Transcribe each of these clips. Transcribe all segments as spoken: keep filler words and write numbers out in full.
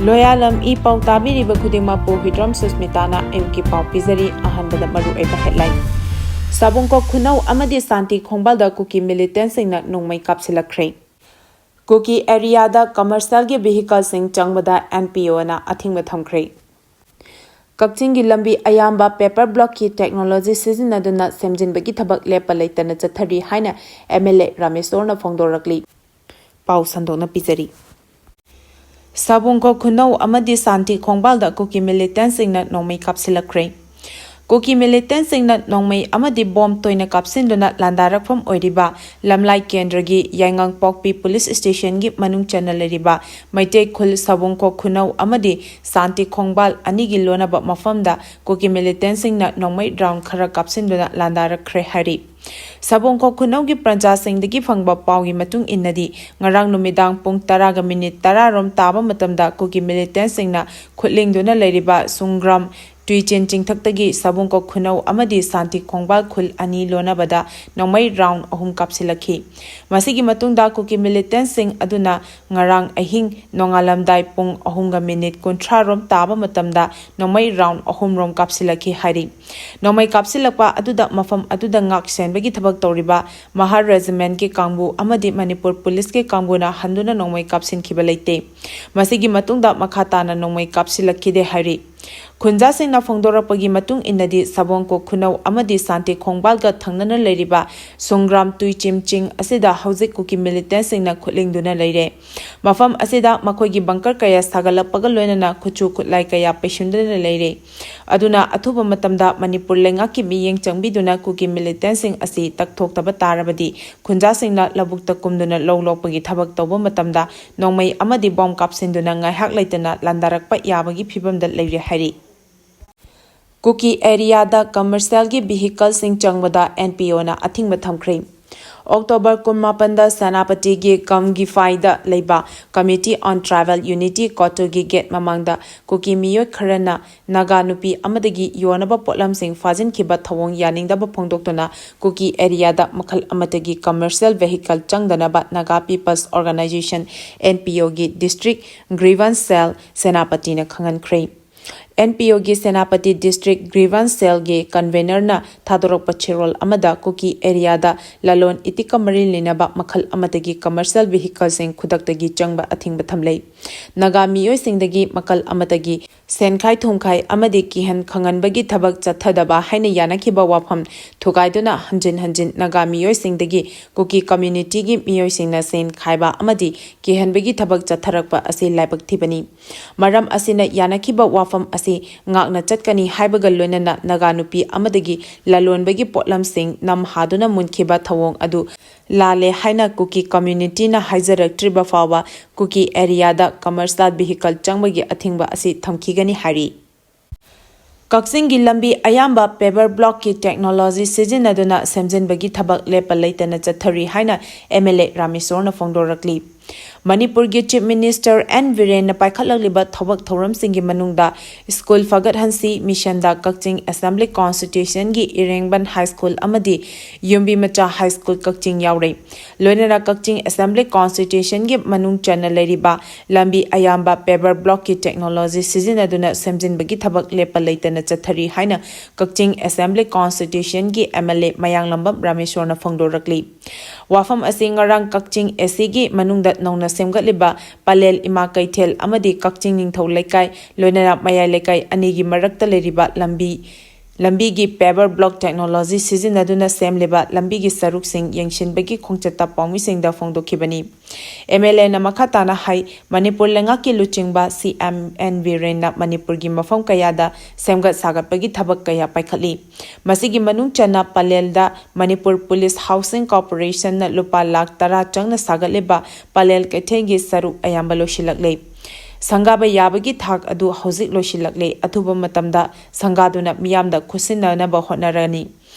ꯂꯣꯌꯥꯂꯝ E ꯄꯥꯎ ꯇꯥꯕꯤꯔꯤꯕ ꯈꯨꯗꯤꯡꯃꯛꯄꯨ ꯍꯨꯏꯗ꯭ꯔꯣꯝ ꯁꯨꯁꯃꯤꯇꯥꯅ ꯑꯌꯨꯛꯀꯤ ꯄꯥꯎ ꯄꯤꯖꯔꯤ꯫ ꯑꯍꯥꯟꯕꯗ ꯃꯔꯨꯑꯣꯏꯕ headline꯫ ꯁꯥꯕꯨꯡꯈꯣꯛ ꯈꯨꯅꯧ ꯑꯃꯗꯤ ꯁꯥꯟꯇꯤ ꯈꯣꯡꯕꯥꯜꯗ ꯀꯨꯀꯤ militantꯁꯤꯡꯅ ꯅꯣꯡꯃꯩ ꯀꯥꯞꯁꯤꯜꯂꯛꯈ꯭ꯔꯦ꯫ ꯀꯨꯀꯤ areaꯗ commercialꯒꯤ vehicleꯁꯤꯡ ꯆꯪꯕꯗ NPOꯅ ꯑꯊꯤꯡꯕ ꯊꯝꯈ꯭ꯔꯦ꯫ ꯀꯛꯆꯤꯡꯒꯤ ꯂꯝꯕꯤ ꯑꯌꯥꯝꯕ paver blockꯀꯤ technology ꯁꯤꯖꯤꯟꯅꯗꯨꯅ ꯁꯦꯝꯖꯤꯟꯕꯒꯤ ꯊꯕꯛ ꯂꯦꯞꯄ ꯂꯩꯇꯅ ꯆꯠꯊꯔꯤ ꯍꯥꯏꯅ MLA ꯔꯥꯃꯦꯁꯣꯔꯅ ꯐꯣꯡꯗꯣꯔꯛꯂꯤ꯫ ꯄꯥꯎ ꯁꯟꯗꯣꯛꯅ ꯄꯤꯖꯔꯤ꯫ ꯁꯥꯕꯨꯡꯈꯣꯛ ꯈꯨꯅꯧ ꯑꯃꯗꯤ ꯁꯥꯟꯇꯤ ꯈꯣꯡꯕꯥꯜꯗ ꯀꯨꯀꯤ militantꯁꯤꯡꯅ ꯅꯣꯡꯃꯩ ꯀꯥꯞꯁꯤꯜꯂꯛꯈ꯭ꯔꯦ꯫ ꯀꯨꯀꯤ militantꯁꯤꯡꯅ ꯅꯣꯡꯃꯩ ꯑꯃꯗꯤ bomb ꯇꯣꯏꯅ ꯀꯥꯞꯁꯤꯟꯗꯨꯅ ꯂꯥꯟꯗꯥꯔꯛꯐꯝ ꯑꯣꯏꯔꯤꯕ ꯂꯝꯂꯥꯏ ꯀꯦꯟꯗ꯭ꯔꯒꯤ ꯌꯥꯏꯉꯪꯄꯣꯛꯄꯤ police stationꯒꯤ ꯃꯅꯨꯡ ꯆꯟꯅ ꯂꯩꯔꯤꯕ ꯃꯩꯇꯩ ꯈꯨꯜ ꯁꯥꯕꯨꯡꯈꯣꯛ ꯈꯨꯅꯧ ꯑꯃꯗꯤ ꯁꯥꯟꯇꯤ ꯈꯣꯡꯕꯥꯜ ꯑꯅꯤꯒꯤ ꯂꯣꯟꯅꯕ ꯃꯐꯝꯗ ꯀꯨꯀꯤ militantꯁꯤꯡꯅ ꯅꯣꯡꯃꯩ round ꯈꯔ ꯀꯥꯞꯁꯤꯟꯗꯨꯅ ꯂꯥꯟꯗꯥꯔꯛꯈ꯭ꯔꯦ ꯍꯥꯏꯔꯤ꯫ ꯁꯥꯕꯨꯡꯈꯣꯛ ꯈꯨꯅꯧꯒꯤ ꯄ꯭ꯔꯖꯥꯁꯤꯡꯗꯒꯤ ꯐꯪꯕ ꯄꯥꯎꯒꯤ ꯃꯇꯨꯡ ꯏꯟꯅꯗꯤ, ꯉꯔꯥꯡ ꯅꯨꯃꯤꯗꯥꯡ ꯄꯨꯡ ꯇꯔꯥꯒ minute ꯇꯔꯥ ꯔꯣꯝ ꯇꯥꯕ ꯃꯇꯝꯗ ꯀꯨꯀꯤ militantꯁꯤꯡꯅ ꯈꯨꯠꯂꯤꯡꯗꯨꯅ ꯂꯩꯔꯤꯕ ꯁꯨꯡꯒ꯭ꯔꯥꯝ ꯇꯨꯏꯆꯦꯟ ꯆꯤꯡꯊꯛꯇꯒꯤ ꯁꯥꯕꯨꯡꯈꯣꯛ ꯈꯨꯅꯧ ꯑꯃꯗꯤ ꯁꯥꯟꯇꯤ ꯈꯣꯡꯕꯥꯜ ꯈꯨꯜ ꯑꯅꯤ ꯂꯣꯟꯅꯕꯗ ꯅꯣꯡꯃꯩ round ꯑꯍꯨꯝ ꯀꯥꯞꯁꯤꯜꯂꯛꯈꯤ꯫ ꯃꯁꯤꯒꯤ ꯃꯇꯨꯡꯗ ꯀꯨꯀꯤ militantꯁꯤꯡ ꯑꯗꯨꯅ ꯉꯔꯥꯡ ꯑꯍꯤꯡ ꯅꯣꯡꯉꯥꯜꯂꯝꯗꯥꯏ ꯄꯨꯡ ꯑꯍꯨꯝꯒ minute ꯀꯨꯟꯊ꯭ꯔꯥ ꯔꯣꯝ ꯇꯥꯕ ꯃꯇꯝꯗ ꯅꯣꯡꯃꯩ round ꯑꯍꯨꯝ ꯔꯣꯝ ꯀꯥꯞꯁꯤꯜꯂꯛꯈꯤ ꯍꯥꯏꯔꯤ꯫ ꯅꯣꯡꯃꯩ ꯀꯥꯞꯁꯤꯜꯂꯛꯄ ꯑꯗꯨꯗ ꯃꯐꯝ ꯑꯗꯨꯗ ꯉꯥꯛ ꯁꯦꯟꯕꯒꯤ ꯊꯕꯛ ꯇꯧꯔꯤꯕ ꯃꯍꯥꯔ regimentꯀꯤ ꯀꯥꯡꯕꯨ ꯑꯃꯗꯤ ꯃꯅꯤꯄꯨꯔ policeꯀꯤ ꯀꯥꯡꯕꯨꯅ ꯍꯟꯗꯨꯅ ꯅꯣꯡꯃꯩ ꯀꯥꯞꯁꯤꯟꯈꯤꯕ ꯂꯩꯇꯦ꯫ ꯃꯁꯤꯒꯤ ꯃꯇꯨꯡꯗ ꯃꯈꯥ ꯇꯥꯅ ꯅꯣꯡꯃꯩ ꯀꯥꯞꯁꯤꯜꯂꯛꯈꯤꯗꯦ ꯍꯥꯏꯔꯤ꯫ ꯈꯨꯟꯖꯥꯁꯤꯡꯅ ꯐꯣꯡꯗꯣꯔꯛꯄꯒꯤ ꯃꯇꯨꯡ ꯏꯟꯅꯗꯤ, ꯁꯥꯕꯣꯡꯀꯣꯛ ꯈꯨꯅꯧ ꯑꯃꯗꯤ ꯁꯥꯟꯇꯤ ꯈꯣꯡꯕꯥꯜꯒ ꯊꯪꯅꯅ ꯂꯩꯔꯤꯕ ꯁꯨꯡꯒ꯭ꯔꯥꯝ ꯇꯨꯏꯆꯤꯝ ꯆꯤꯡ ꯑꯁꯤꯗ ꯍꯧꯖꯤꯛ ꯀꯨꯀꯤ militantꯁꯤꯡꯅ ꯈꯨꯠꯂꯤꯡꯗꯨꯅ ꯂꯩꯔꯦ꯫ ꯃꯐꯝ ꯑꯁꯤꯗ ꯃꯈꯣꯏꯒꯤ bunker ꯀꯌꯥ ꯁꯥꯒꯠꯂꯛꯄꯒ ꯂꯣꯏꯅꯅ ꯈꯨꯠꯁꯨ ꯈꯨꯠꯂꯥꯏ ꯀꯌꯥ ꯄꯩꯁꯤꯟꯗꯨꯅ ꯂꯩꯔꯦ꯫ ꯑꯗꯨꯅ ꯑꯊꯨꯕ ꯃꯇꯝꯗ ꯃꯅꯤꯄꯨꯔ ꯂꯩꯉꯥꯛꯀꯤ ꯃꯤꯠꯌꯦꯡ ꯆꯪꯕꯤꯗꯨꯅ ꯀꯨꯀꯤ militantꯁꯤꯡ ꯑꯁꯤ ꯇꯛꯊꯣꯛꯇꯕ ꯇꯥꯔꯕꯗꯤ, ꯈꯨꯟꯖꯥꯁꯤꯡꯅ ꯂꯧꯕꯨꯛꯇ ꯀꯨꯝꯗꯨꯅ ꯂꯧ ꯂꯣꯛꯄꯒꯤ ꯊꯕꯛ ꯇꯧꯕ ꯃꯇꯝꯗ ꯅꯣꯡꯃꯩ ꯑꯃꯗꯤ bomb ꯀꯥꯞꯁꯤꯟꯗꯨꯅ ꯉꯥꯏꯍꯥꯛ ꯂꯩꯇꯅ ꯂꯥꯟꯗꯥꯔꯛꯄ ꯌꯥꯕꯒꯤ ꯐꯤꯚꯝꯗ ꯂꯩꯔꯦ ꯍꯥꯏꯔꯤ꯫ ꯀꯨꯀꯤ areaꯗ commercialꯒꯤ vehicleꯁꯤꯡ ꯆꯪꯕꯗ NPOꯅ ꯑꯊꯤꯡꯕ ꯊꯝꯈ꯭ꯔꯦ꯫ ꯑꯣꯛꯇꯣꯕꯔ ꯀꯨꯟꯃꯥꯄꯟꯗ ꯁꯦꯅꯥꯄꯇꯤꯒꯤ ꯀꯝꯒꯤꯐꯥꯏꯗ ꯂꯩꯕ Committee on Tribal Unity ꯀꯣꯇꯨꯒꯤ ꯒꯦꯠ ꯃꯃꯥꯡꯗ ꯀꯨꯀꯤ ꯃꯤꯑꯣꯏ ꯈꯔꯅ ꯅꯥꯒꯥ ꯅꯨꯄꯤ ꯑꯃꯗꯒꯤ ꯌꯣꯟꯅꯕ ꯄꯣꯠꯂꯝꯁꯤꯡ ꯐꯥꯖꯤꯟꯈꯤꯕ ꯊꯧꯑꯣꯡ ꯌꯥꯅꯤꯡꯗꯕ ꯐꯣꯡꯗꯣꯛꯇꯨꯅ ꯀꯨꯀꯤ ꯑꯦꯔꯤꯌꯥꯗ ꯃꯈꯜ ꯑꯃꯠꯇꯒꯤ commercial vehicle ꯆꯪꯗꯅꯕ Naga People's Organization, N P O ꯒꯤ District Grievance Cell ꯁꯦꯅꯥꯄꯇꯤꯅ ꯈꯪꯍꯟꯈ꯭ꯔꯦ꯫ N P O ꯒꯤ ꯁꯦꯅꯥꯄꯇꯤ District Grievance Cell ꯒꯤ convener ꯅ ꯊꯥꯗꯣꯔꯛꯄ ꯆꯦꯔꯣꯜ ꯑꯃꯗ ꯀꯨꯀꯤ ꯑꯦꯔꯤꯌꯥꯗ ꯂꯂꯣꯟ ꯏꯇꯤꯛꯀ ꯃꯔꯤ ꯂꯩꯅꯕ ꯃꯈꯜ ꯑꯃꯠꯇꯒꯤ commercial vehicle ꯁꯤꯡ ꯈꯨꯗꯛꯇꯒꯤ ꯆꯪꯕ ꯑꯊꯤꯡꯕ ꯊꯝꯂꯦ꯫ ꯅꯥꯒꯥ ꯃꯤꯑꯣꯏꯁꯤꯡꯗꯒꯤ ꯃꯈꯜ ꯑꯃꯠꯇꯒꯤ ꯁꯦꯟꯈꯥꯏ ꯊꯨꯝꯈꯥꯏ ꯑꯃꯗꯤ ꯀꯤꯍꯟ ꯈꯪꯍꯟꯕꯒꯤ ꯊꯕꯛ ꯆꯠꯊꯗꯕ ꯍꯥꯏꯅ ꯌꯥꯅꯈꯤꯕ ꯋꯥꯐꯝ ꯊꯨꯒꯥꯏꯗꯨꯅ ꯍꯟꯖꯤꯟ ꯍꯟꯖꯤꯟ ꯅꯥꯒꯥ ꯃꯤꯑꯣꯏꯁꯤꯡꯗꯒꯤ ꯀꯨꯀꯤ community ꯒꯤ ꯃꯤꯑꯣꯏꯁꯤꯡꯅ ꯁꯦꯟ ꯈꯥꯏꯕ ꯑꯃꯗꯤ ꯀꯤꯍꯟꯕꯒꯤ ꯊꯕꯛ ꯆꯠꯊꯔꯛꯄ ꯑꯁꯤ ꯂꯥꯏꯕꯛ ꯊꯤꯕꯅꯤ꯫ ꯃꯔꯝ ꯑꯁꯤꯅ ꯌꯥꯅꯈꯤꯕ ꯋꯥꯐꯝ ꯑꯁꯤ ꯉꯥꯛꯅ ꯆꯠꯀꯅꯤ ꯍꯥꯏꯕꯒ ꯂꯣꯏꯅꯅ ꯅꯥꯒꯥ ꯅꯨꯄꯤ ꯑꯃꯗꯒꯤ ꯂꯂꯣꯟꯕꯒꯤ ꯄꯣꯠꯂꯝꯁꯤꯡ ꯅꯝꯍꯥꯗꯨꯅ ꯃꯨꯟꯈꯤꯕ ꯊꯧꯑꯣꯡ ꯑꯗꯨ ꯂꯥꯜꯂꯦ ꯍꯥꯏꯅ ꯀꯨꯀꯤ community ꯅ ꯍꯥꯏꯖꯔꯛꯇ꯭ꯔꯤꯕ ꯐꯥꯎꯕ ꯀꯨꯀꯤ ꯑꯦꯔꯤꯌꯥꯗ commercial vehicle ꯆꯪꯕꯒꯤ ꯑꯊꯤꯡꯕ ꯑꯁꯤ ꯊꯝꯈꯤꯒꯅꯤ ꯍꯥꯏꯔꯤ꯫ ꯀꯛꯆꯤꯡꯒꯤ ꯂꯝꯕꯤ ꯑꯌꯥꯝꯕ paver block ꯀꯤ technology ꯁꯤꯖꯤꯟꯅꯗꯨꯅ ꯁꯦꯝꯖꯤꯟꯕꯒꯤ ꯊꯕꯛ ꯂꯦꯞꯄ ꯂꯩꯇꯅ ꯆꯠꯊꯔꯤ ꯍꯥꯏꯅ M L A ꯔꯥꯃꯦꯁꯣꯔꯅ ꯐꯣꯡꯗꯣꯔꯛꯂꯤ꯫ ꯃꯅꯤꯄꯨꯔꯒꯤ Chief Minister N ꯕꯤꯔꯦꯟꯅ ꯄꯥꯏꯈꯠꯂꯛꯂꯤꯕ ꯊꯕꯛ ꯊꯧꯔꯝꯁꯤꯡꯒꯤ ꯃꯅꯨꯡꯗ ꯁ꯭ꯀꯨꯜ ꯐꯒꯠꯍꯟꯁꯤ ꯃꯤꯁꯟꯗ ꯀꯛꯆꯤꯡ Assembly Constituency ꯒꯤ ꯏꯔꯦꯡꯕꯟ High School ꯑꯃꯗꯤ ꯌꯨꯝꯕꯤ ꯃꯆꯥ High School ꯀꯛꯆꯤꯡ ꯌꯥꯎꯔꯦ꯫ ꯂꯣꯏꯅꯅ ꯀꯛꯆꯤꯡ Assembly Constituency ꯒꯤ ꯃꯅꯨꯡ ꯆꯟꯅ ꯂꯩꯔꯤꯕ ꯂꯝꯕꯤ ꯑꯌꯥꯝꯕ paver block ꯀꯤ technology ꯁꯤꯖꯤꯟꯅꯗꯨꯅ ꯁꯦꯝꯖꯤꯟꯕꯒꯤ ꯊꯕꯛ ꯂꯦꯞꯄ ꯂꯩꯇꯅ ꯆꯠꯊꯔꯤ ꯍꯥꯏꯅ ꯀꯛꯆꯤꯡ Assembly Constituency ꯒꯤ M L A ꯃꯌꯥꯡꯂꯝꯕꯝ ꯔꯥꯃꯦꯁꯣꯔꯅ ꯐꯣꯡꯗꯣꯔꯛꯂꯤ꯫ ꯋꯥꯐꯝ ꯑꯁꯤ ꯉꯔꯥꯡ ꯀꯛꯆꯤꯡ A C ꯒꯤ ꯃꯅꯨꯡꯗ ꯅꯧꯅ ꯁꯦꯝꯒꯠꯂꯤꯕ ꯄꯂꯦꯜ ꯏꯃꯥ ꯀꯩꯊꯦꯜ ꯑꯃꯗꯤ ꯀꯛꯆꯤꯡ ꯅꯤꯡꯊꯧ ꯂꯩꯀꯥꯏ, ꯂꯣꯏꯅꯅ ꯃꯌꯥꯏ ꯂꯩꯀꯥꯏ ꯑꯅꯤꯒꯤ ꯃꯔꯛꯇ ꯂꯩꯔꯤꯕ ꯂꯝꯕꯤ, ꯂꯝꯕꯤꯒꯤ paver block technology ꯁꯤꯖꯤꯟꯅꯗꯨꯅ ꯁꯦꯝꯂꯤꯕ ꯂꯝꯕꯤꯒꯤ ꯁꯔꯨꯛꯁꯤꯡ ꯌꯦꯡꯁꯤꯟꯕꯒꯤ ꯈꯣꯡꯆꯠꯇ ꯄꯥꯎꯃꯤꯁꯤꯡꯗ ꯐꯣꯡꯗꯣꯛꯈꯤꯕꯅꯤ꯫ M L A ꯅ ꯃꯈꯥ ꯇꯥꯅ ꯍꯥꯏ, ꯃꯅꯤꯄꯨꯔ ꯂꯩꯉꯥꯛꯀꯤ ꯂꯨꯆꯤꯡꯕ C M N ꯕꯤꯔꯦꯟꯅ ꯃꯅꯤꯄꯨꯔꯒꯤ ꯃꯐꯝ ꯀꯌꯥꯗ ꯁꯦꯝꯒꯠ ꯁꯥꯒꯠꯄꯒꯤ ꯊꯕꯛ ꯀꯌꯥ ꯄꯥꯏꯈꯠꯂꯤ꯫ ꯃꯁꯤꯒꯤ ꯃꯅꯨꯡ ꯆꯟꯅ ꯄꯂꯦꯜꯗ ꯃꯅꯤꯄꯨꯔ Police Housing Corporation ꯅ ꯂꯨꯄꯥ ꯂꯥꯈ ꯇꯔꯥ ꯆꯪꯅ ꯁꯥꯒꯠꯂꯤꯕ ꯄꯂꯦꯜ ꯀꯩꯊꯦꯜꯒꯤ ꯁꯔꯨꯛ ꯑꯌꯥꯝꯕ ꯂꯣꯏꯁꯤꯜꯂꯛꯂꯦ꯫ ꯁꯪꯒꯥꯕ ꯌꯥꯕꯒꯤ ꯊꯥꯛ ꯑꯗꯨ ꯍꯧꯖꯤꯛ ꯂꯣꯏꯁꯤꯜꯂꯛꯂꯦ꯫ ꯑꯊꯨꯕ ꯃꯇꯝꯗ ꯁꯪꯒꯥꯗꯨꯅ ꯃꯤꯌꯥꯝꯗ ꯈꯨꯠꯁꯤꯟꯅꯅꯕ ꯍꯣꯠꯅꯔꯅꯤ꯫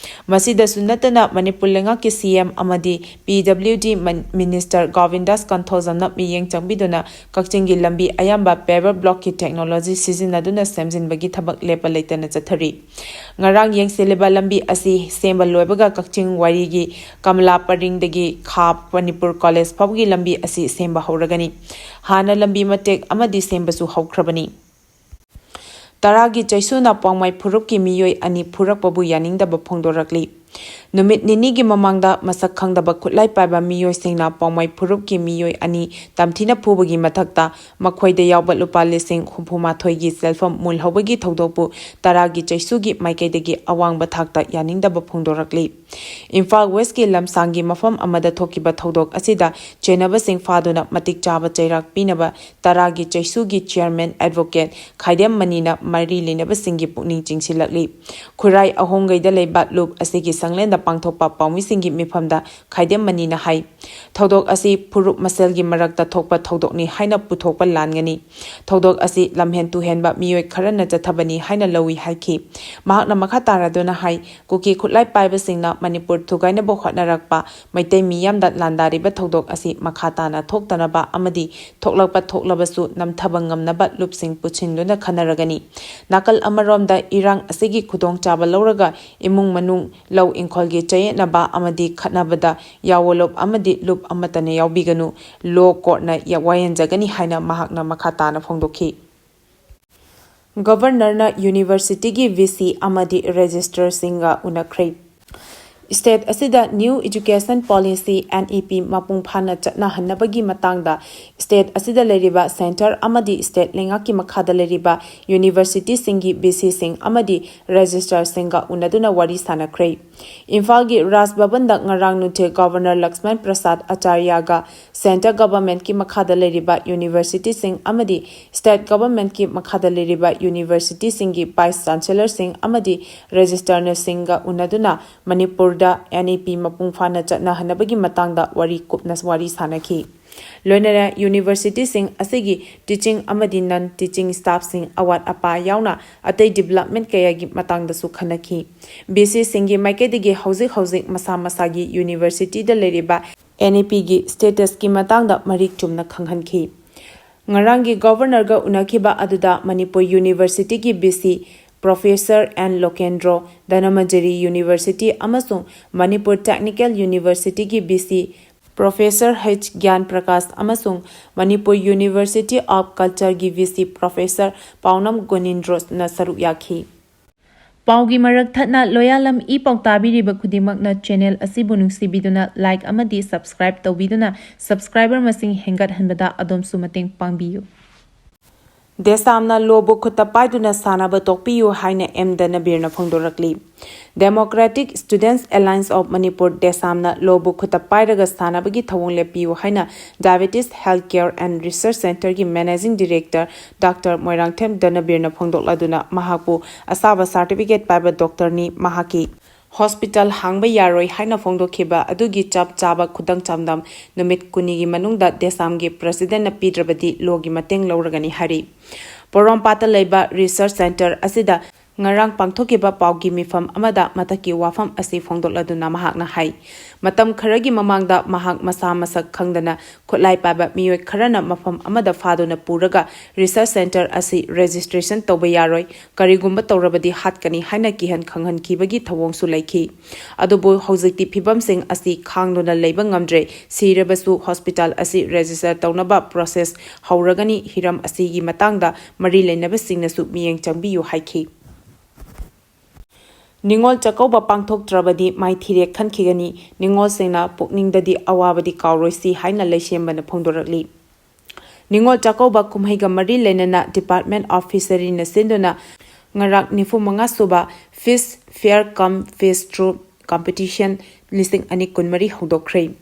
ꯃꯁꯤꯗꯁꯨ ꯅꯠꯇꯅ ꯃꯅꯤꯄꯨꯔ ꯂꯩꯉꯥꯛꯀꯤ ꯁꯤ ꯑꯦꯝ ꯑꯃꯗꯤ ꯄꯤ ꯗꯕ꯭ꯂꯤꯎ ꯗꯤ ꯃꯟ-, ꯃꯤꯅꯤꯁꯇꯔ ꯒꯣꯕꯤꯟꯗꯥꯁ ꯀꯟꯊꯧꯖꯝꯅ ꯃꯤꯠꯌꯦꯡ ꯆꯪꯕꯤꯗꯨꯅ ꯀꯛꯆꯤꯡꯒꯤ ꯂꯝꯕꯤ ꯑꯌꯥꯝꯕ paver blockꯀꯤ technology ꯁꯤꯖꯤꯟꯅꯗꯨꯅ ꯁꯦꯝꯖꯤꯟꯕꯒꯤ ꯊꯕꯛ ꯂꯦꯞꯄ ꯂꯩꯇꯅ ꯆꯠꯊꯔꯤ꯫ ꯉꯔꯥꯡ ꯌꯦꯡꯁꯤꯜꯂꯤꯕ ꯂꯝꯕꯤ ꯑꯁꯤ ꯁꯦꯝꯕ ꯂꯣꯏꯕꯒ ꯀꯛꯆꯤꯡ ꯋꯥꯏꯔꯤꯒꯤ ꯀꯃꯂꯥ ꯄꯔꯤꯡꯗꯒꯤ ꯈꯥ ꯃꯅꯤꯄꯨꯔ ꯀꯣꯂꯦꯖ ꯐꯥꯎꯕꯒꯤ ꯂꯝꯕꯤ ꯑꯁꯤ ꯁꯦꯝꯕ ꯍꯧꯔꯒꯅꯤ꯫ ꯍꯥꯟꯅ ꯂꯝꯕꯤ ꯃꯇꯦꯛ ꯑꯃꯗꯤ ꯁꯦꯝꯕꯁꯨ ꯍꯧꯈ꯭ꯔꯕꯅꯤ꯫ ꯇꯔꯥꯒꯤ ꯆꯩꯁꯨꯅ ꯄꯥꯎꯃꯥꯏ ꯐꯨꯔꯨꯞꯀꯤ ꯃꯤꯑꯣꯏ ꯑꯅꯤ ꯐꯨꯔꯛꯄꯕꯨ ꯌꯥꯅꯤꯡꯗꯕ ꯐꯣꯡꯗꯣꯔꯛꯂꯤ꯫ ꯅꯨꯃꯤꯠ ꯅꯤꯅꯤꯒꯤ ꯃꯃꯥꯡꯗ ꯃꯁꯛ ꯈꯪꯗꯕ ꯈꯨꯠꯂꯥꯏ ꯄꯥꯏꯕ ꯃꯤꯑꯣꯏꯁꯤꯡꯅ ꯄꯥꯎꯃꯥꯏ ꯐꯨꯔꯨꯞꯀꯤ ꯃꯤꯑꯣꯏ ꯑꯅꯤ ꯇꯝꯊꯤꯅ ꯐꯨꯕꯒꯤ ꯃꯊꯛꯇ ꯃꯈꯣꯏꯗ ꯌꯥꯎꯕ ꯂꯨꯄꯥ ꯂꯤꯁꯤꯡ ꯍꯨꯝꯐꯨ ꯃꯥꯊꯣꯏꯒꯤ ꯁꯦꯜꯐꯝ ꯃꯨꯜꯍꯧꯕꯒꯤ ꯊꯧꯗꯣꯛꯄꯨ ꯇꯔꯥꯒꯤ ꯆꯩꯁꯨꯒꯤ ꯃꯥꯏꯀꯩꯗꯒꯤ ꯑꯋꯥꯡꯕ ꯊꯥꯛꯇ ꯌꯥꯅꯤꯡꯗꯕ ꯐꯣꯡꯗꯣꯔꯛꯂꯤ꯫ ꯏꯝꯐꯥꯜ ꯋꯦꯁꯀꯤ ꯂꯝꯁꯥꯡꯒꯤ ꯃꯐꯝ ꯑꯃꯗ ꯊꯣꯛꯈꯤꯕ ꯊꯧꯗꯣꯛ ꯑꯁꯤꯗ ꯆꯦꯟꯅꯕꯁꯤꯡ ꯐꯥꯗꯨꯅ ꯃꯇꯤꯛ ꯆꯥꯕ ꯆꯩꯔꯥꯛ ꯄꯤꯅꯕ ꯇꯔꯥꯒꯤ ꯆꯩꯁꯨꯒꯤ chairman advocate ꯈꯥꯏꯗꯦꯝ ꯃꯅꯤꯅ ꯃꯔꯤ ꯂꯩꯅꯕꯁꯤꯡꯒꯤ ꯄꯨꯛꯅꯤꯡ ꯆꯤꯡꯁꯤꯜꯂꯛꯂꯤ꯫ ꯈꯨꯔꯥꯏ ꯑꯍꯣꯡꯒꯩꯗ ꯂꯩꯕ ꯂꯨꯞ ꯑꯁꯤꯒꯤ ꯁꯪꯂꯦꯟꯗ ꯄꯥꯡꯊꯣꯛꯄ ꯄꯥꯎꯃꯤꯁꯤꯡꯒꯤ ꯃꯤꯐꯝꯗ ꯈꯥꯏꯗꯦꯝ ꯃꯅꯤꯅ ꯍꯥꯏ, ꯊꯧꯗꯣꯛ ꯑꯁꯤ ꯐꯨꯔꯨꯞ ꯃꯁꯦꯜꯒꯤ ꯃꯔꯛꯇ ꯊꯣꯛꯄ ꯊꯧꯗꯣꯛꯅꯤ ꯍꯥꯏꯅ ꯄꯨꯊꯣꯛꯄ ꯂꯥꯟꯒꯅꯤ꯫ ꯊꯧꯗꯣꯛ ꯑꯁꯤ ꯂꯝꯍꯦꯟ ꯇꯨꯍꯦꯟꯕ ꯃꯤꯑꯣꯏ ꯈꯔꯅ ꯆꯠꯊꯕꯅꯤ ꯍꯥꯏꯅ ꯂꯧꯏ ꯍꯥꯏꯈꯤ꯫ ꯃꯍꯥꯛꯅ ꯃꯈꯥ ꯇꯥꯔꯗꯨꯅ ꯍꯥꯏ, ꯀꯨꯀꯤ ꯈꯨꯠꯂꯥꯏ ꯄꯥꯏꯕꯁꯤꯡꯅ ꯃꯅꯤꯄꯨꯔ ꯊꯨꯒꯥꯏꯅꯕ ꯍꯣꯠꯅꯔꯛꯄ ꯃꯩꯇꯩ ꯃꯤꯌꯥꯝꯗ ꯂꯥꯟꯗꯥꯔꯤꯕ ꯊꯧꯗꯣꯛ ꯑꯁꯤ ꯃꯈꯥ ꯇꯥꯅ ꯊꯣꯛꯇꯅꯕ ꯑꯃꯗꯤ ꯊꯣꯛꯂꯛꯄ ꯊꯣꯛꯂꯕꯁꯨ ꯅꯝꯊꯕ ꯉꯝꯅꯕ ꯂꯨꯞꯁꯤꯡ ꯄꯨꯟꯁꯤꯟꯗꯨꯅ ꯈꯟꯅꯔꯒꯅꯤ꯫ ꯅꯥꯀꯜ ꯑꯃꯔꯣꯝꯗ ꯏꯔꯥꯡ ꯑꯁꯤꯒꯤ ꯈꯨꯗꯣꯡꯆꯥꯕ ꯂꯧꯔꯒ ꯏꯃꯨꯡ ꯃꯅꯨꯡ, ꯂꯧ ꯏꯪꯈꯣꯜꯒꯤ ꯆꯌꯦꯠꯅꯕ ꯑꯃꯗꯤ ꯈꯠꯅꯕꯗ ꯌꯥꯑꯣ ꯂꯨꯞ ꯑꯃꯗꯤ ꯂꯨꯞ ꯑꯃꯠꯇꯅ ꯌꯥꯎꯕꯤꯒꯅꯨ, law courtꯅ ꯌꯥ-, ꯋꯥꯌꯦꯟꯖꯒꯅꯤ ꯍꯥꯏꯅ ꯃꯍꯥꯛꯅ ꯃꯈꯥ ꯇꯥꯅ ꯐꯣꯡꯗꯣꯛꯈꯤ꯫ ꯒꯕꯔꯅꯔꯅ ꯌꯨꯅꯤꯚꯔꯁꯤꯇꯤꯒꯤ ꯚꯤ ꯁꯤ ꯑꯃꯗꯤ ꯔꯦꯖꯤꯁꯇ꯭ꯔꯥꯔꯁꯤꯡꯒ ꯎꯅꯈ꯭ꯔꯦ꯫ ꯁ꯭ꯇꯦꯠ ꯑꯁꯤꯗ New Education Policy, N E P, ꯃꯄꯨꯡ ꯐꯥꯅ ꯆꯠꯅꯍꯟꯅꯕꯒꯤ ꯃꯇꯥꯡꯗ ꯁ꯭ꯇꯦꯠ ꯑꯁꯤꯗ ꯂꯩꯔꯤꯕ ꯁꯦꯟꯇꯔ ꯑꯃꯗꯤ ꯁ꯭ꯇꯦꯠ ꯂꯩꯉꯥꯛꯀꯤ ꯃꯈꯥꯗ ꯂꯩꯔꯤꯕ ꯌꯨꯅꯤꯚꯔꯁꯤꯇꯤꯁꯤꯡꯒꯤ ꯚꯤ ꯁꯤꯁꯤꯡ ꯑꯃꯗꯤ ꯔꯦꯖꯤꯁꯇ꯭ꯔꯥꯔꯁꯤꯡꯒ ꯎꯅꯗꯨꯅ ꯋꯥꯔꯤ ꯁꯥꯟꯅꯈ꯭ꯔꯦ꯫ ꯏꯝꯐꯥꯜꯒꯤ ꯔꯥꯖ ꯚꯕꯟꯗ ꯉꯔꯥꯡ ꯅꯨꯡꯊꯤꯜ ꯒꯕꯔꯅꯔ ꯂꯛꯁꯃꯟ ꯄ꯭ꯔꯁꯥꯗ ꯑꯥꯆꯥꯔꯌꯥꯒ ꯁꯦꯟꯇꯔ ꯒꯚꯔꯟꯃꯦꯟꯠꯀꯤ ꯃꯈꯥꯗ ꯂꯩꯔꯤꯕ ꯌꯨꯅꯤꯚꯔꯁꯤꯇꯤꯁꯤꯡ ꯑꯃꯗꯤ ꯁ꯭ꯇꯦꯠ ꯒꯚꯔꯟꯃꯦꯟꯠꯀꯤ ꯃꯈꯥꯗ ꯂꯩꯔꯤꯕ ꯌꯨꯅꯤꯚꯔꯁꯤꯇꯤꯁꯤꯡꯒꯤ ꯚꯥꯏꯁ ꯆꯥꯟꯁꯦꯂꯔꯁꯤꯡ ꯑꯃꯗꯤ ꯔꯦꯖꯤꯁꯇ꯭ꯔꯥꯔꯁꯤꯡꯒ ꯎꯅꯗꯨꯅ ꯃꯅꯤꯄꯨꯔꯗ N E P ꯃꯄꯨꯡ ꯐꯥꯅ ꯆꯠꯅꯍꯟꯅꯕꯒꯤ ꯃꯇꯥꯡꯗ ꯋꯥꯔꯤ ꯀꯨꯞꯅ ꯋꯥꯔꯤ ꯁꯥꯅꯈꯤ꯫ ꯂꯣꯏꯅꯅ ꯌꯨꯅꯤꯚꯔꯁꯤꯇꯤꯁꯤꯡ ꯑꯁꯤꯒꯤ ꯇꯤꯆꯤꯡ ꯑꯃꯗꯤ ꯅꯟ ꯇꯤꯆꯤꯡ ꯁ꯭ꯇꯥꯐꯁꯤꯡ ꯑꯋꯥꯠ ꯑꯄꯥ ꯌꯥꯎꯅ ꯑꯇꯩ ꯗꯤꯕꯦꯂꯞꯃꯦꯟ ꯀꯌꯥꯒꯤ ꯃꯇꯥꯡꯗꯁꯨ ꯈꯟꯅꯈꯤ꯫ ꯕꯤ ꯁꯤꯁꯤꯡꯒꯤ ꯃꯥꯏꯀꯩꯗꯒꯤ ꯍꯧꯖꯤꯛ ꯍꯧꯖꯤꯛ ꯃꯁꯥ ꯃꯁꯥꯒꯤ ꯌꯨꯅꯤꯚꯔꯁꯤꯇꯤꯗ ꯂꯩꯔꯤꯕ ꯑꯦꯟ ꯏ ꯄꯤꯒꯤ ꯁ꯭ꯇꯦꯇꯁꯀꯤ ꯃꯇꯥꯡꯗ ꯃꯔꯤꯛ ꯆꯨꯝꯅ ꯈꯪꯍꯟꯈꯤ꯫ ꯉꯔꯥꯡꯒꯤ ꯒꯚꯔꯅꯔꯒ ꯎꯅꯈꯤꯕ ꯑꯗꯨꯗ ꯃꯅꯤꯄꯨꯔ ꯌꯨꯅꯤꯚꯔꯁꯤꯇꯤꯒꯤ V C professor N Lokendro, Dhanamanjuri university ꯑꯃꯁꯨꯡ ꯃꯅꯤꯄꯨꯔ ꯇꯦꯛꯅꯤꯀꯦꯜ ꯌꯨꯅꯤꯚꯔꯁꯤꯇꯤꯒꯤ V C professor H Gyan Prakash ꯑꯃꯁꯨꯡ ꯃꯅꯤꯄꯨꯔ ꯌꯨꯅꯤꯚꯔꯁꯤꯇꯤ ꯑꯣꯐ ꯀꯜꯆꯔꯒꯤ ꯚꯤ ꯁꯤ ꯄ꯭ꯔꯣꯐꯦꯁꯔ ꯄꯥꯎꯅꯝ ꯒꯣꯅꯤꯟꯗ꯭ꯔꯣꯁꯅ ꯁꯔꯨꯛ ꯌꯥꯈꯤ꯫ ꯄꯥꯎꯒꯤ ꯃꯔꯛ ꯊꯠꯅ ꯂꯣꯌꯥꯂꯝ ꯏ ꯄꯥꯎ ꯇꯥꯕꯤꯔꯤꯕ ꯈꯨꯗꯤꯡꯃꯛꯅ ꯆꯦꯅꯦꯜ ꯑꯁꯤꯕꯨ ꯅꯨꯡꯁꯤꯕꯤꯗꯨꯅ ꯂꯥꯏꯛ ꯑꯃꯗꯤ ꯁꯕꯁꯀ꯭ꯔꯥꯏꯕ ꯇꯧꯕꯤꯗꯨꯅ ꯁꯕꯁꯀ꯭ꯔꯥꯏꯕꯔ ꯃꯁꯤꯡ ꯍꯦꯟꯒꯠꯍꯟꯕꯗ ꯑꯗꯣꯝꯁꯨ ꯃꯇꯦꯡ ꯄꯥꯡꯕꯤꯌꯨ꯫ ꯗꯦꯁꯥꯝꯅ ꯂꯣꯕꯨ ꯈꯨꯠꯇ ꯄꯥꯏꯗꯨꯅ ꯁꯥꯟꯅꯕ ꯇꯣꯛꯄꯤꯌꯨ ꯍꯥꯏꯅ ꯑꯦꯝ ꯙꯅꯕꯤꯔꯅ ꯐꯣꯡꯗꯣꯔꯛꯂꯤ꯫ Democratic Students Alliance of Manipur, ꯗꯦꯁꯥꯝꯅ ꯂꯣꯕꯨ ꯈꯨꯠꯇ ꯄꯥꯏꯔꯒ ꯁꯥꯟꯅꯕꯒꯤ ꯊꯧꯑꯣꯡ ꯂꯦꯞꯄꯤꯌꯨ ꯍꯥꯏꯅ Diabetes Health Care and Research Centreꯒꯤ Managing Director Doctor Moirangthem ꯙꯅꯕꯤꯔꯅ ꯐꯣꯡꯗꯣꯛꯂꯗꯨꯅ ꯃꯍꯥꯛꯄꯨ ꯑꯁꯥꯕ ꯁꯥꯔꯇꯤꯐꯤꯀꯦꯠ ꯄꯥꯏꯕ ꯗꯣꯛꯇꯔꯅꯤ, ꯃꯍꯥꯛꯀꯤ ꯍꯣꯁꯄꯤꯇꯥꯜ ꯍꯥꯡꯕ ꯌꯥꯔꯣꯏ ꯍꯥꯏꯅ ꯐꯣꯡꯗꯣꯛꯈꯤꯕ ꯑꯗꯨꯒꯤ ꯆꯞ ꯆꯥꯕ ꯈꯨꯗꯝ ꯆꯥꯡꯗꯝ ꯅꯨꯃꯤꯠ ꯀꯨꯟꯅꯤꯒꯤ ꯃꯅꯨꯡꯗ ꯗꯦꯁꯥꯝꯒꯤ ꯄ꯭ꯔꯁꯤꯗꯦꯟꯅ ꯄꯤꯗ꯭ꯔꯕꯗꯤ ꯂꯣꯒꯤ ꯃꯇꯦꯡ ꯂꯧꯔꯒꯅꯤ ꯍꯥꯏꯔꯤ꯫ ꯄꯣꯔꯣꯝꯄꯥꯠꯇ ꯂꯩꯕ ꯔꯤꯁꯔꯆ ꯁꯦꯟꯇꯔ ꯑꯁꯤꯗ ꯉꯔꯥꯡ ꯄꯥꯡꯊꯣꯛꯈꯤꯕ ꯄꯥꯎꯒꯤ ꯃꯤꯐꯝ ꯑꯃꯗ ꯃꯊꯛꯀꯤ ꯋꯥꯐꯝ ꯑꯁꯤ ꯐꯣꯡꯗꯣꯛꯂꯗꯨꯅ ꯃꯍꯥꯛꯅ ꯍꯥꯏ, ꯃꯇꯝ ꯈꯔꯒꯤ ꯃꯃꯥꯡꯗ ꯃꯍꯥꯛ ꯃꯁꯥ ꯃꯁꯛ ꯈꯪꯗꯅ ꯈꯨꯠꯂꯥꯏ ꯄꯥꯏꯕ ꯃꯤꯑꯣꯏ ꯈꯔꯅ ꯃꯐꯝ ꯑꯃꯗ ꯐꯥꯗꯨꯅ ꯄꯨꯔꯒ ꯔꯤꯁꯔꯆ ꯁꯦꯟꯇꯔ ꯑꯁꯤ ꯔꯦꯖꯤꯁꯇ꯭ꯔꯦꯁꯟ ꯇꯧꯕ ꯌꯥꯔꯣꯏ, ꯀꯔꯤꯒꯨꯝꯕ ꯇꯧꯔꯕꯗꯤ ꯍꯥꯠꯀꯅꯤ ꯍꯥꯏꯅ ꯀꯤꯍꯟ ꯈꯪꯍꯟꯈꯤꯕꯒꯤ ꯊꯧꯑꯣꯡꯁꯨ ꯂꯩꯈꯤ꯫ ꯑꯗꯨꯕꯨ ꯍꯧꯖꯤꯛꯇꯤ ꯐꯤꯕꯝꯁꯤꯡ ꯑꯁꯤ ꯈꯥꯡꯗꯨꯅ ꯂꯩꯕ ꯉꯝꯗ꯭ꯔꯦ, ꯁꯤꯔꯕꯁꯨ ꯍꯣꯁꯄꯤꯇꯥꯜ ꯑꯁꯤ ꯔꯦꯖꯤꯁꯇꯔ ꯇꯧꯅꯕ ꯄ꯭ꯔꯣꯁꯦꯁ ꯍꯧꯔꯒꯅꯤ, ꯍꯤꯔꯝ ꯑꯁꯤꯒꯤ ꯃꯇꯥꯡꯗ ꯃꯔꯤ ꯂꯩꯅꯕꯁꯤꯡꯅꯁꯨ ꯃꯤꯠꯌꯦꯡ ꯆꯪꯕꯤꯌꯨ ꯍꯥꯏꯈꯤ꯫ ꯅꯤꯉꯣꯜ ꯆꯥꯛꯀꯧꯕ ꯄꯥꯡꯊꯣꯛꯇ꯭ꯔꯕꯗꯤ ꯃꯥꯏꯊꯤꯔꯦ ꯈꯟꯈꯤꯒꯅꯤ, ꯅꯤꯉꯣꯜꯁꯤꯡꯅ ꯄꯨꯛꯅꯤꯡꯗꯗꯤ ꯑꯋꯥꯕꯗꯤ ꯀꯥꯎꯔꯣꯏꯁꯤ ꯍꯥꯏꯅ ꯂꯩꯁꯦꯝꯕꯅ ꯐꯣꯡꯗꯣꯔꯛꯂꯤ꯫ ꯅꯤꯉꯣꯜ ꯆꯥꯛꯀꯧꯕ ꯀꯨꯝꯍꯩꯒ ꯃꯔꯤ ꯂꯩꯅꯅ Department of Fisheryꯅ ꯁꯤꯟꯗꯨꯅ ꯉꯔꯥꯡ ꯅꯤꯐꯨ ꯃꯉꯥ ꯁꯨꯕ Fish Fair cum Fish Troop Competition ꯂꯤꯁꯤꯡ ꯑꯅꯤ ꯀꯨꯟꯃꯔꯤ ꯍꯧꯗꯣꯛꯈ꯭ꯔꯦ꯫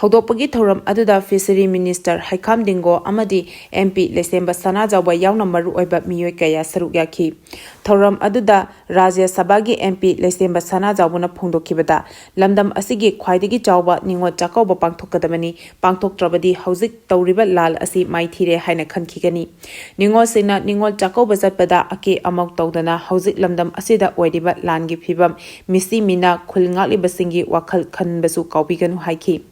ꯍꯧꯗꯣꯛꯄꯒꯤ ꯊꯧꯔꯝ ꯑꯗꯨꯗ Fishery Minister ꯍꯩꯈꯥꯝ ꯗꯤꯡꯒꯣ ꯑꯃꯗꯤ M P ꯂꯩꯁꯦꯝꯕ ꯁꯅꯥꯖꯥꯎꯕ ꯌꯥꯎꯅ ꯃꯔꯨꯑꯣꯏꯕ ꯃꯤꯑꯣꯏ ꯀꯌꯥ ꯁꯔꯨꯛ ꯌꯥꯈꯤ꯫ ꯊꯧꯔꯝ ꯑꯗꯨꯗ ꯔꯥꯖ꯭ꯌ ꯁꯚꯥꯒꯤ M P ꯂꯩꯁꯦꯝꯕ ꯁꯅꯥꯖꯥꯎꯕꯅ ꯐꯣꯡꯗꯣꯛꯈꯤꯕꯗ, ꯂꯝꯗꯝ ꯑꯁꯤꯒꯤ ꯈ꯭ꯋꯥꯏꯗꯒꯤ ꯆꯥꯎꯕ ꯅꯤꯉꯣꯜ ꯆꯥꯛꯀꯧꯕ ꯄꯥꯡꯊꯣꯛꯀꯗꯕꯅꯤ, ꯄꯥꯡꯊꯣꯛꯇ꯭ꯔꯕꯗꯤ ꯍꯧꯖꯤꯛ ꯇꯧꯔꯤꯕ ꯂꯥꯟ ꯑꯁꯤ ꯃꯥꯏꯊꯤꯔꯦ ꯍꯥꯏꯅ ꯈꯟꯈꯤꯒꯅꯤ꯫ ꯅꯤꯉꯣꯜꯁꯤꯡꯅ ꯅꯤꯉꯣꯜ ꯆꯥꯛꯀꯧꯕ ꯆꯠꯄꯗ ꯑꯀꯦ ꯑꯃꯧ ꯇꯧꯗꯅ ꯍꯧꯖꯤꯛ ꯂꯝꯗꯝ ꯑꯁꯤꯗ ꯑꯣꯏꯔꯤꯕ ꯂꯥꯟꯒꯤ ꯐꯤꯕꯝ, ꯃꯤꯁꯤ ꯃꯤꯅꯥ, ꯈꯨꯜ ꯉꯥꯛꯂꯤꯕꯁꯤꯡꯒꯤ ꯋꯥꯈꯜ ꯈꯟꯕꯁꯨ ꯀꯥꯎꯕꯤꯒꯅꯨ ꯍꯥꯏꯈꯤ꯫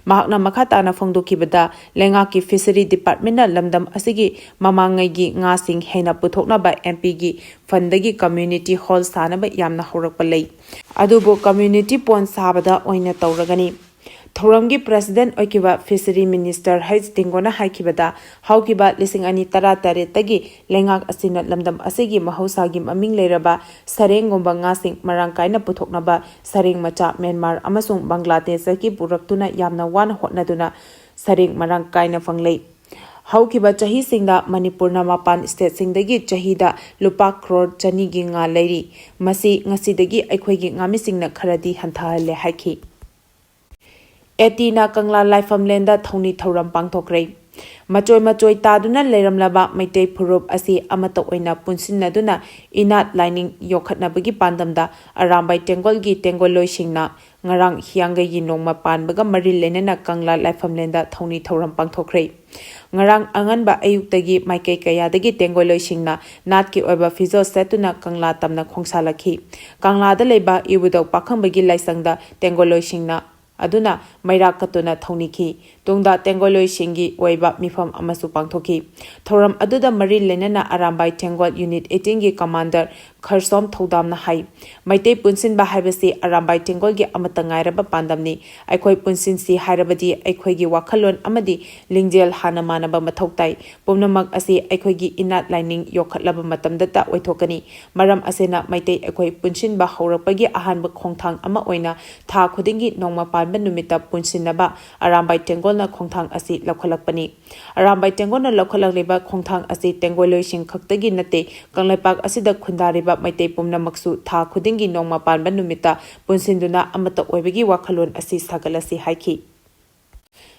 ꯃꯍꯥꯛꯅ ꯃꯈꯥ ꯇꯥꯅ ꯐꯣꯡꯗꯣꯛꯈꯤꯕꯗ, ꯂꯩꯉꯥꯛꯀꯤ Fishery Departmentꯅ ꯂꯝꯗꯝ ꯑꯁꯤꯒꯤ ꯃꯃꯥꯡꯉꯩꯒꯤ ꯉꯥꯁꯤꯡ ꯍꯦꯟꯅ ꯄꯨꯊꯣꯛꯅꯕ M Pꯒꯤ fundꯗꯒꯤ community hall ꯁꯥꯅꯕ ꯌꯥꯝꯅ ꯍꯧꯔꯛꯄ ꯂꯩ, ꯑꯗꯨꯕꯨ community pond ꯁꯥꯕꯗ ꯑꯣꯏꯅ ꯇꯧꯔꯒꯅꯤ꯫ ꯊꯧꯔꯝꯒꯤ President ꯑꯣꯏꯈꯤꯕ Fishery Minister H ꯗꯤꯡꯒꯣꯅ ꯍꯥꯏꯈꯤꯕꯗ, ꯍꯧꯈꯤꯕ ꯂꯤꯁꯤꯡ ꯑꯅꯤ ꯇꯔꯥ ꯇꯔꯦꯠꯇꯒꯤ ꯂꯩꯉꯥꯛ ꯑꯁꯤꯅ ꯂꯝꯗꯝ ꯑꯁꯤꯒꯤ ꯃꯍꯧꯁꯥꯒꯤ ꯃꯃꯤꯡ ꯂꯩꯔꯕ ꯁꯔꯦꯡꯒꯨꯝꯕ ꯉꯥꯁꯤꯡ ꯃꯔꯥꯡ ꯀꯥꯏꯅ ꯄꯨꯊꯣꯛꯅꯕ ꯁꯔꯦꯡ ꯃꯆꯥ ꯃ꯭ꯌꯥꯟꯃꯥꯔ ꯑꯃꯁꯨꯡ ꯕꯪꯒ꯭ꯂꯥꯗꯦꯁꯇꯒꯤ ꯄꯨꯔꯛꯇꯨꯅ ꯌꯥꯝꯅ ꯋꯥꯅ ꯍꯣꯠꯅꯗꯨꯅ ꯁꯔꯦꯡ ꯃꯔꯥꯡ ꯀꯥꯏꯅ ꯐꯪꯂꯦ꯫ ꯍꯧꯈꯤꯕ ꯆꯍꯤꯁꯤꯡꯗ ꯃꯅꯤꯄꯨꯔꯅ ꯃꯄꯥꯟ stateꯁꯤꯡꯗꯒꯤ ꯆꯍꯤꯗ ꯂꯨꯄꯥ ꯀ꯭ꯔꯣꯔ ꯆꯅꯤꯒꯤ ꯉꯥ ꯂꯩꯔꯤ꯫ ꯃꯁꯤ ꯉꯁꯤꯗꯒꯤ ꯑꯩꯈꯣꯏꯒꯤ ꯉꯥꯃꯤꯁꯤꯡꯅ ꯈꯔꯗꯤ ꯍꯟꯊꯍꯜꯂꯦ ꯍꯥꯏꯈꯤ꯫ ꯑꯦꯇꯤꯅ ꯀꯪꯂꯥ ꯂꯥꯏꯐꯝꯂꯦꯟꯗ ꯊꯧꯅꯤ ꯊꯧꯔꯝ ꯄꯥꯡꯊꯣꯛꯈ꯭ꯔꯦ꯫ ꯃꯆꯣꯏ ꯃꯆꯣꯏ ꯇꯥꯗꯨꯅ ꯂꯩꯔꯝꯂꯕ ꯃꯩꯇꯩ ꯐꯨꯔꯨꯞ ꯑꯁꯤ ꯑꯃꯠꯇ ꯑꯣꯏꯅ ꯄꯨꯟꯁꯤꯟꯅꯗꯨꯅ ꯏꯅꯥꯠ ꯂꯥꯏꯅꯤꯡ ꯌꯣꯛꯈꯠꯅꯕꯒꯤ ꯄꯥꯟꯗꯝꯗ ꯑꯔꯥꯝꯕꯥꯏ ꯇꯦꯡꯒꯣꯜꯒꯤ ꯇꯦꯡꯒꯣꯜꯂꯣꯏꯁꯤꯡꯅ ꯉꯔꯥꯡ ꯍꯤꯌꯥꯡꯒꯩꯒꯤ ꯅꯣꯡꯃ ꯄꯥꯟꯕꯒ ꯃꯔꯤ ꯂꯩꯅꯅ ꯀꯪꯂꯥ ꯂꯥꯏꯐꯝꯂꯦꯟꯗ ꯊꯧꯅꯤ ꯊꯧꯔꯝ ꯄꯥꯡꯊꯣꯛꯈ꯭ꯔꯦ꯫ ꯉꯔꯥꯡ ꯑꯉꯟꯕ ꯑꯌꯨꯛꯇꯒꯤ ꯃꯥꯏꯀꯩ ꯀꯌꯥꯗꯒꯤ ꯇꯦꯡꯒꯣꯜꯂꯣꯏꯁꯤꯡꯅ ꯅꯥꯠꯀꯤ ꯑꯣꯏꯕ ꯐꯤꯖꯣꯜ ꯁꯦꯠꯇꯨꯅ ꯀꯪꯂꯥ ꯇꯝꯅ ꯈꯣꯡꯁꯥꯜꯂꯛꯈꯤ꯫ ꯀꯪꯂꯥꯗ ꯂꯩꯕ ꯏꯕꯨꯙꯧ ꯄꯥꯈꯪꯕꯒꯤ ꯂꯥꯏꯁꯪꯗ ꯇꯦꯡꯒꯣꯜꯂꯣꯏꯁꯤꯡꯅ ꯑꯗꯨꯅ ꯃꯩꯔꯥ ꯀꯠꯇꯨꯅ ꯊꯧꯅꯤꯈꯤ꯫ ꯇꯨꯡꯗ ꯇꯦꯡꯒꯣꯜꯂꯣꯏꯁꯤꯡꯒꯤ ꯑꯣꯏꯕ ꯃꯤꯐꯝ ꯑꯃꯁꯨ ꯄꯥꯡꯊꯣꯛꯈꯤ꯫ ꯊꯧꯔꯝ ꯑꯗꯨꯗ ꯃꯔꯤ ꯂꯩꯅꯅ ꯑꯔꯥꯝꯕꯥꯏ ꯇꯦꯡꯒꯣꯜ Unit eighteenꯒꯤ commander ꯈꯔꯁꯣꯝ ꯊꯧꯗꯥꯝꯅ ꯍꯥꯏ, ꯃꯩꯇꯩ ꯄꯨꯟꯁꯤꯟꯕ ꯍꯥꯏꯕꯁꯤ ꯑꯔꯥꯝꯕꯥꯏ ꯇꯦꯡꯒꯣꯜꯒꯤ ꯑꯃꯠꯇ ꯉꯥꯏꯔꯕ ꯄꯥꯟꯗꯝꯅꯤ꯫ ꯑꯩꯈꯣꯏ ꯄꯨꯟꯁꯤꯟꯁꯤ ꯍꯥꯏꯔꯕꯗꯤ ꯑꯩꯈꯣꯏꯒꯤ ꯋꯥꯈꯜꯂꯣꯟ ꯑꯃꯗꯤ ꯂꯤꯡꯖꯦꯜ ꯍꯥꯟꯅ ꯃꯥꯟꯅꯕ ꯃꯊꯧ ꯇꯥꯏ꯫ ꯄꯨꯝꯅꯃꯛ ꯑꯁꯤ ꯑꯩꯈꯣꯏꯒꯤ ꯏꯅꯥꯠ ꯂꯥꯏꯅꯤꯡ ꯌꯣꯛꯈꯠꯂꯕ ꯃꯇꯝꯗꯇ ꯑꯣꯏꯊꯣꯛꯀꯅꯤ꯫ ꯃꯔꯝ ꯑꯁꯤꯅ ꯃꯩꯇꯩ ꯑꯩꯈꯣꯏ ꯄꯨꯟꯁꯤꯟꯕ ꯍꯧꯔꯛꯄꯒꯤ ꯑꯍꯥꯟꯕ ꯈꯣꯡꯊꯥꯡ ꯑꯃ ꯑꯣꯏꯅ ꯊꯥ ꯈꯨꯗꯤꯡꯒꯤ ꯅꯣꯡꯃ ꯄꯥꯟꯕ ꯅꯨꯃꯤꯠꯇ ꯄꯨꯟꯁꯤꯟꯅꯕ ꯑꯔꯥꯝꯕꯥꯏ ꯇꯦꯡꯒꯣꯜꯅ ꯈꯣꯡꯊꯥꯡ ꯑꯁꯤ ꯂꯧꯈꯠꯂꯛꯄꯅꯤ꯫ ꯑꯔꯥꯝꯕꯥꯏ ꯇꯦꯡꯒꯣꯜꯅ ꯂꯧꯈꯠꯂꯛꯂꯤꯕ ꯈꯣꯡꯊꯥꯡ ꯑꯁꯤ ꯇꯦꯡꯒꯣꯜꯂꯣꯏꯁꯤꯡ ꯈꯛꯇꯒꯤ ꯅꯠꯇꯦ, ꯀꯪꯂꯩꯄꯥꯛ ꯑꯁꯤꯗ ꯈꯨꯟꯗꯥꯔꯤꯕ ꯃꯩꯇꯩ ꯄꯨꯝꯅꯃꯛꯁꯨ ꯊꯥ ꯈꯨꯗꯤꯡꯒꯤ ꯅꯣꯡꯃ ꯄꯥꯟꯕ ꯅꯨꯃꯤꯠꯇ ꯄꯨꯟꯁꯤꯟꯗꯨꯅ ꯑꯃꯠꯇ ꯑꯣꯏꯕꯒꯤ ꯋꯥꯈꯜꯂꯣꯟ ꯑꯁꯤ ꯁꯥꯒꯠꯂꯁꯤ ꯍꯥꯏꯈꯤ꯫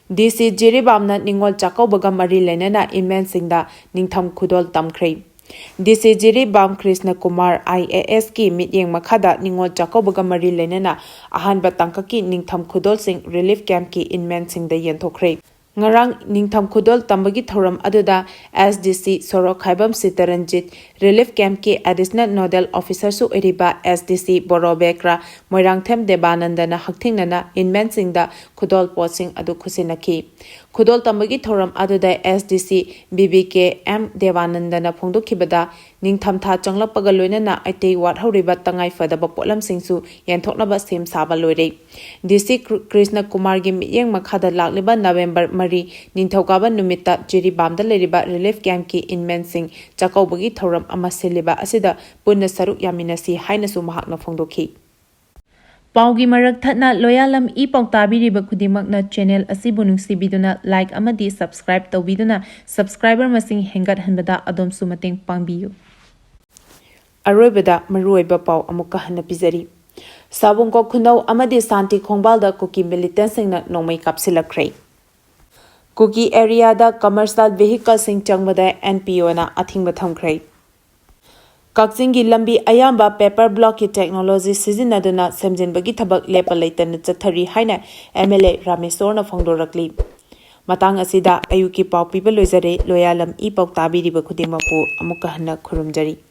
ꯗꯤ ꯁꯤ ꯖꯤꯔꯤꯕꯥꯝꯅ ꯅꯤꯉꯣꯜ ꯆꯥꯛꯀꯧꯕꯒ ꯃꯔꯤ ꯂꯩꯅꯅ ꯏꯟꯃꯦꯟꯁꯤꯡꯗ ꯅꯤꯡꯊꯝ ꯈꯨꯗꯣꯜ ꯇꯝꯈ꯭ꯔꯦ꯫ ꯗꯤ ꯁꯤ ꯖꯤꯔꯤꯕꯥꯝ ꯀ꯭ꯔꯤꯁꯅ ꯀꯨꯃꯥꯔ ꯑꯥꯏ ꯑꯦ ꯑꯦꯁꯀꯤ ꯃꯤꯠꯌꯦꯡ ꯃꯈꯥꯗ ꯅꯤꯉꯣꯜ ꯆꯥꯛꯀꯧꯕꯒ ꯃꯔꯤ ꯂꯩꯅꯅ ꯑꯍꯥꯟꯕ ꯇꯥꯡꯀꯛꯀꯤ ꯅꯤꯡꯊꯝ ꯈꯨꯗꯣꯜꯁꯤꯡ ꯔꯤꯂꯤꯐ ꯀꯦꯝꯞꯀꯤ ꯏꯟꯃꯦꯟꯁꯤꯡꯗ ꯌꯦꯟꯊꯣꯛꯈ꯭ꯔꯦ꯫ ꯉꯔꯥꯡ ꯅꯤꯡꯊꯝ ꯈꯨꯗꯣꯜ ꯇꯝꯕꯒꯤ ꯊꯧꯔꯝ ꯑꯗꯨꯗ ꯑꯦꯁ ꯗꯤ ꯁꯤ ꯁꯣꯔꯣꯛꯈꯥꯏꯕꯝ ꯁꯤꯇꯔꯟꯖꯤꯠ, ꯔꯤꯂꯤꯐ ꯀꯦꯝꯞꯀꯤ ꯑꯦꯗꯤꯁꯅꯦꯜ ꯅꯣꯗꯦꯜ ꯑꯣꯐꯤꯁꯔꯁꯨ ꯑꯣꯏꯔꯤꯕ ꯑꯦꯁ ꯗꯤ ꯁꯤ ꯕꯣꯔꯣ ꯕꯦꯀ꯭ꯔꯥ ꯃꯣꯏꯔꯥꯡꯊꯦꯝ ꯗꯦꯕꯥꯅꯟꯗꯅ ꯍꯛꯊꯦꯡꯅꯅ ꯏꯟꯃꯦꯟꯁꯤꯡꯗ ꯈꯨꯗꯣꯜ ꯄꯣꯠꯁꯤꯡ ꯑꯗꯨ ꯈꯨꯠꯁꯤꯟꯅꯈꯤ꯫ ꯈꯨꯗꯣꯜ ꯇꯝꯕꯒꯤ ꯊꯧꯔꯝ ꯑꯗꯨꯗ S D C B B K M ꯗꯦꯕꯥꯅꯟꯗꯅ ꯐꯣꯡꯗꯣꯛꯈꯤꯕꯗ, ꯅꯤꯡꯊꯝꯊꯥ ꯆꯪꯂꯛꯄꯒ ꯂꯣꯏꯅꯅ ꯑꯇꯩ ꯋꯥꯠꯍꯧꯔꯤꯕ ꯇꯉꯥꯏꯐꯗꯕ ꯄꯣꯠꯂꯝꯁꯤꯡꯁꯨ ꯌꯦꯟꯊꯣꯛꯅꯕ ꯁꯦꯝ ꯁꯥꯕ ꯂꯣꯏꯔꯦ꯫ ꯗꯤ ꯁꯤ ꯀ꯭ꯔ-, ꯀ꯭ꯔꯤꯁꯅ ꯀꯨꯃꯥꯔꯒꯤ ꯃꯤꯠꯌꯦꯡ ꯃꯈꯥꯗ ꯂꯥꯛꯂꯤꯕ ꯅꯕꯦꯝꯕꯔ ꯃꯔꯤ, ꯅꯤꯡꯊꯧꯀꯥꯕ ꯅꯨꯃꯤꯠꯇ ꯖꯤꯔꯤꯕꯥꯝꯗ ꯂꯩꯔꯤꯕ ꯔꯤꯂꯤꯐ ꯀꯦꯝꯞꯀꯤ ꯏꯟꯃꯦꯟꯁꯤꯡ ꯆꯥꯛꯀꯧꯕꯒꯤ ꯊꯧꯔꯝ ꯑꯃ ꯁꯤꯜꯂꯤꯕ ꯑꯁꯤꯗ ꯄꯨꯟꯅ ꯁꯔꯨꯛ ꯌꯥꯃꯤꯟꯅꯁꯤ ꯍꯥꯏꯅꯁꯨ ꯃꯍꯥꯛꯅ ꯐꯣꯡꯗꯣꯛꯈꯤ꯫ ꯄꯥꯎꯒꯤ ꯃꯔꯛ ꯊꯠꯅ ꯂꯣꯌꯥꯂꯝ ꯏ ꯄꯥꯎ ꯇꯥꯕꯤꯔꯤꯕ ꯈꯨꯗꯤꯡꯃꯛꯅ ꯆꯦꯅꯦꯜ ꯑꯁꯤꯕꯨ ꯅꯨꯡꯁꯤꯕꯤꯗꯨꯅ ꯂꯥꯏꯛ ꯑꯃꯗꯤ ꯁꯕꯁꯀ꯭ꯔꯥꯏꯕ ꯇꯧꯕꯤꯗꯨꯅ ꯁꯕꯁꯀ꯭ꯔꯥꯏꯕꯔ ꯃꯁꯤꯡ ꯍꯦꯟꯒꯠꯍꯟꯕꯗ ꯑꯗꯣꯝꯁꯨ ꯃꯇꯦꯡ ꯄꯥꯡꯕꯤꯌꯨ꯫ ꯑꯔꯣꯏꯕꯗ ꯃꯔꯨꯑꯣꯏꯕ ꯄꯥꯎ ꯑꯃꯨꯛꯀ ꯍꯟꯅ ꯄꯤꯖꯔꯤ꯫ ꯁꯥꯕꯨꯡꯀꯣꯛ ꯈꯨꯅꯧ ꯑꯃꯗꯤ ꯁꯥꯟꯇꯤ ꯈꯣꯡꯕꯥꯜꯗ ꯀꯨꯀꯤ ꯃꯤꯂꯤꯇꯦꯟꯁꯤꯡꯅ ꯅꯣꯡꯃꯩ ꯀꯥꯞꯁꯤꯜꯂꯛꯈ꯭ꯔꯦ꯫ ꯀꯨꯀꯤ ꯑꯦꯔꯤꯌꯥꯗ ꯀꯃꯔꯁꯤꯌꯦꯜ ꯚꯦꯍꯤꯀꯜꯁꯤꯡ ꯆꯪꯕꯗ ꯑꯦꯟ ꯄꯤ ꯑꯣꯅ ꯑꯊꯤꯡꯕ ꯊꯝꯈ꯭ꯔꯦ꯫ ꯀꯛꯆꯤꯡꯒꯤ ꯂꯝꯕꯤ ꯑꯌꯥꯝꯕ ꯄꯦꯄꯔ ꯕ꯭ꯂꯣꯛꯀꯤ ꯇꯦꯛꯅꯣꯂꯣꯖꯤ ꯁꯤꯖꯤꯟꯅꯗꯨꯅ ꯁꯦꯝꯖꯤꯟꯕꯒꯤ ꯊꯕꯛ ꯂꯦꯞꯄ ꯂꯩꯇꯅ ꯆꯠꯊꯔꯤ ꯍꯥꯏꯅ ꯑꯦꯝ ꯑꯦꯜ ꯑꯦ ꯔꯥꯃꯦꯁꯣꯔꯅ ꯐꯣꯡꯗꯣꯔꯛꯂꯤ꯫ ꯃꯇꯥꯡ ꯑꯁꯤꯗ ꯑꯌꯨꯛꯀꯤ ꯄꯥꯎ ꯄꯤꯕ ꯂꯣꯏꯖꯔꯦ꯫ ꯂꯣꯌꯥꯂꯝ ꯏ ꯄꯥꯎ ꯇꯥꯕꯤꯔꯤꯕ ꯈꯨꯗꯤꯡꯃꯛꯄꯨ ꯑꯃꯨꯛꯀ ꯍꯟꯅ ꯈꯨꯔꯨꯝꯖꯔꯤ꯫